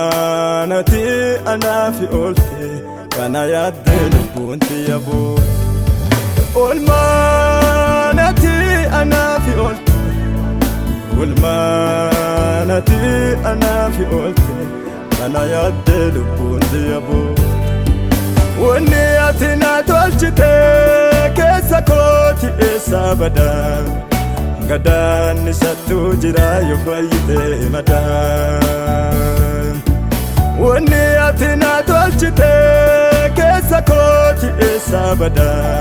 Olmaanati anaafi oolte kana yaaddee lubbuun tiyya boote. Olmaanati anaafi oolte, olmaanati anaafi oolte kana yaaddee lubbuun tiyya boote. Wanni ati na tolchite keessa kooti eessa badaa? Gadaan isattu jira yoo fayyite madaan. Wanni ati na tolchite keessa kooti eessa badaa?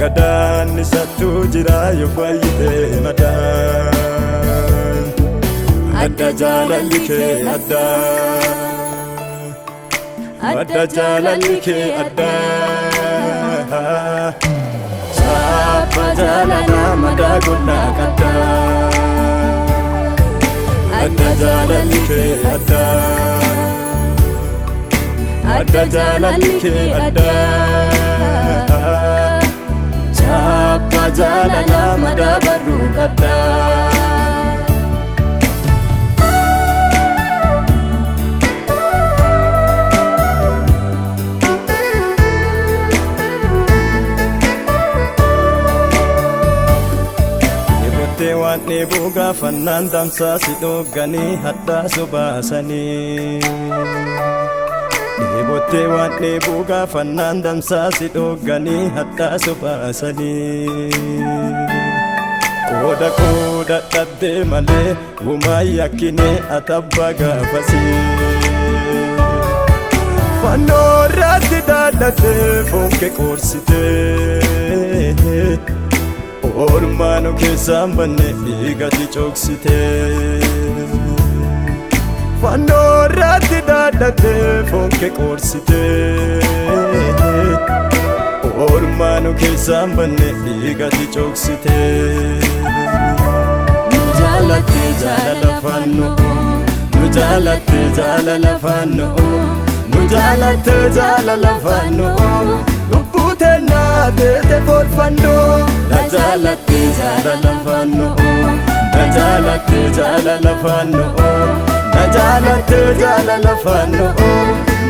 Gadaan isattu jira yoo fayyite madaan. Adda jaalalli kee adda. Adda jaalalli kee adda. Saapha jaalala madaa godhaa qadda. Adda jaalalli kee adda. Adda jaalalli kee adda. Saapha jaalala madaa barruu qadda. Waan dheebuu gaafannaan damsaasi dhogganii hadhaasu baasanii. Dheebottee waan dheebuu gaafannaan damsaasi dhogganii hadhaasu baasanii. Qooda qooda dhabdee malee uumaa yakkinee atabba gaafasii. Fannoo irratti daaddattee foon kee qoorsitee. Ormaanu keessaan banne dhiigati cooksitee. Fannoo irratti daaddattee foon kee qoorsitee. Ormaanu keessaan banne dhiigati cooksitee. Nu jaalatte jaalala fannoo, nu jaalatte jaalala fannoo, nu jaalatte jaalala fannoo. Lubbuu teenna teete foolfannoo. Na jaalatte jaalala fannoo, na jaalatte jaalala fannoo, na jaalatte jaalala fannoo.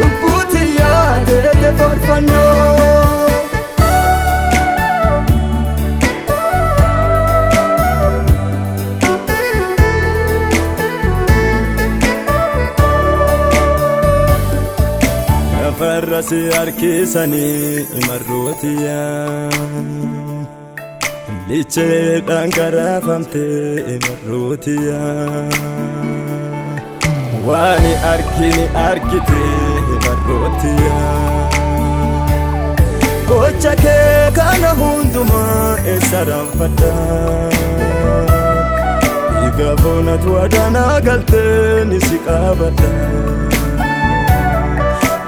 Lubbuu tiyyaa teete foolfannoo. Lafarra si harkisanii marrootiyyaa. Licheedhaan karaafamtee marrootiyyaa. Waan argini argite marrootiyyaa. Gocha kee kana hundumaa eessa raanfadha? Dhiiga foonatu adanaa galtee ni si qabadha.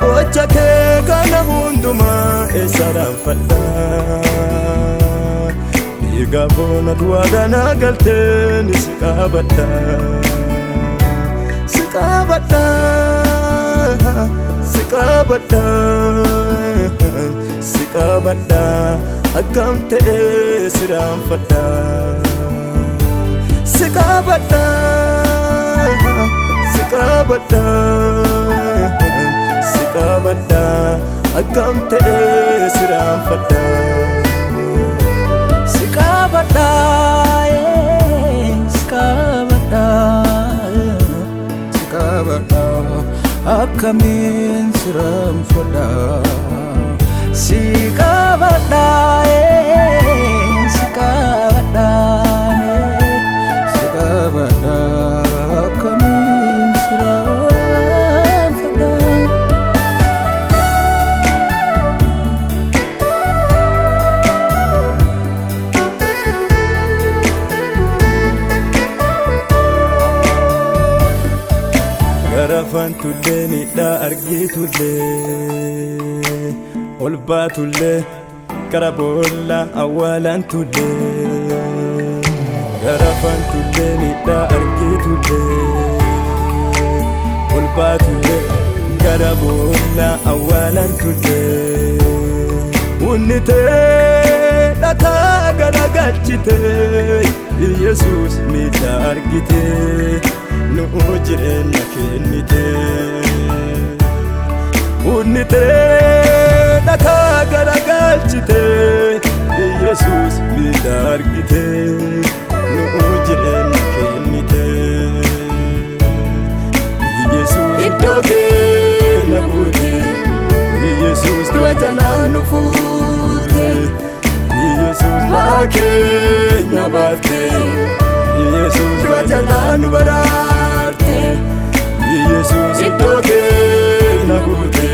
Gocha kee kana hundumaa eessa raanfadha? Dhiiga foonatu adanaa galtee ni si qabadha. Si qabadha, si qabadha, si qabadha, akkam ta'ee si raanfadha. Si qabadha, si qabadha, si qabadha, akkam ta'ee si raanfadha. Si qabadha, si qabadha, si qabadha, akkamiin si raanfadha. Si qabadha, si qabadha, si qabadha, akkamiin si raanfadha. Garafaan tullee miidhaa argitullee ol baatullee gara boolla awwaalaan tullee. Garafaan tullee miidhaa argitullee ol baatullee gara boolla awwaalaan tullee. Unnitee dhataa garagalchitee Yesuus miidhaa argitee nu jireenya kennitee. Unnitee dhataa garagalchitee Yesuus miidhaa argitee nu jireenya kennitee. Yesuus iddoo keenya buutee Yesuus du'a jalaa nu fuute Yesuus ba'aa keenya baatte Yesuus du'a jalaa nu baraarte Yesuus iddoo keenya buute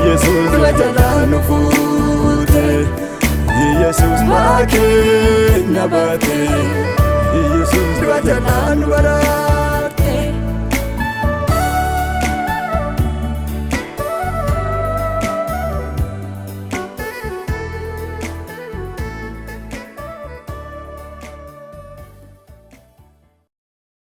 Yesuus du'a jalaa nu fuute Yesuus ba'aa keenya baatte Yesuus du'a jalaa nu baraarte.